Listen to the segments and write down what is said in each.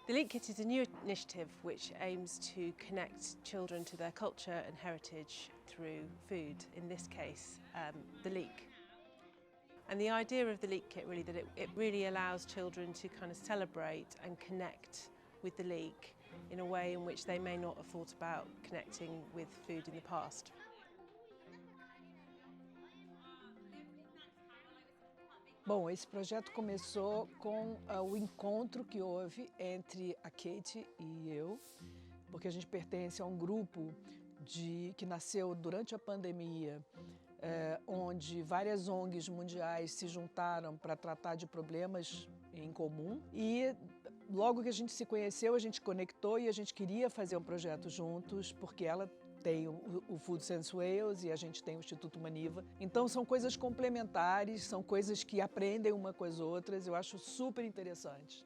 The Leek Kit is a new initiative which aims to connect children to their culture and heritage through food, in this case, the leek. And the idea of the Leek Kit really that it really allows children to kind of celebrate and connect with the leek in a way in which they may not have thought about connecting with food in the past. Bom, esse projeto começou com o encontro que houve entre a Kate e eu, porque a gente pertence a um grupo que nasceu durante a pandemia, onde várias ONGs mundiais se juntaram para tratar de problemas em comum. E logo que a gente se conheceu, a gente conectou e a gente queria fazer um projeto juntos, porque ela tem o Food Sense Wales e a gente tem o Instituto Maniva. Então são coisas complementares, são coisas que aprendem uma com as outras, eu acho super interessante.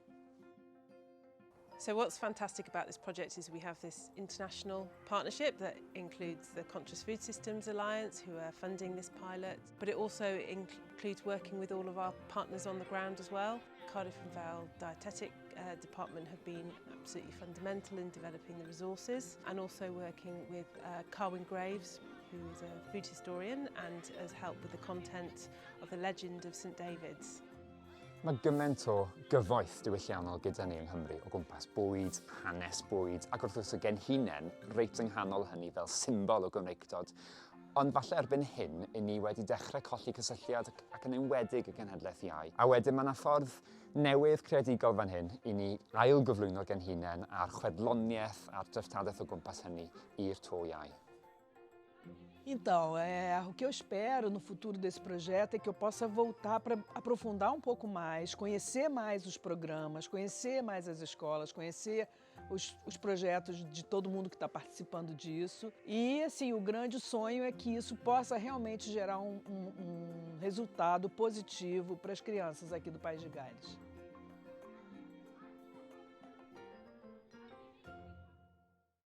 So what's fantastic about this project is we have this international partnership that includes the Conscious Food Systems Alliance, who are funding this pilot, but it also includes working with all of our partners on the ground as well. Cardiff and Vale Dietetic Department have been absolutely fundamental in developing the resources, and also working with Carwyn Graves, who is a food historian and has helped with the content of the legend of St David's. Mae gymaint o gyfoeth diwylliannol gyda ni yng Nghymru o gwmpas bwyd, hanes bwyd, ac wrth gwrs y genhinen reit yng nghanol hynny fel symbol o Gymreictod. Ond falle erbyn hyn, i ni wedi dechrau colli cysylltiad ac yn enwedig y genhedlaeth iau. A wedyn mae yna ffordd newydd creadigol fan hyn i ni ailgyflwyno'r genhinen a'r chwedloniaeth a'r dreftadaeth o gwmpas hynny i'r to iau. Então, o que eu espero no futuro desse projeto é que eu possa voltar para aprofundar um pouco mais, conhecer mais os programas, conhecer mais as escolas, conhecer os projetos de todo mundo que está participando disso. E, assim, o grande sonho é que isso possa realmente gerar um resultado positivo para as crianças aqui do País de Gales.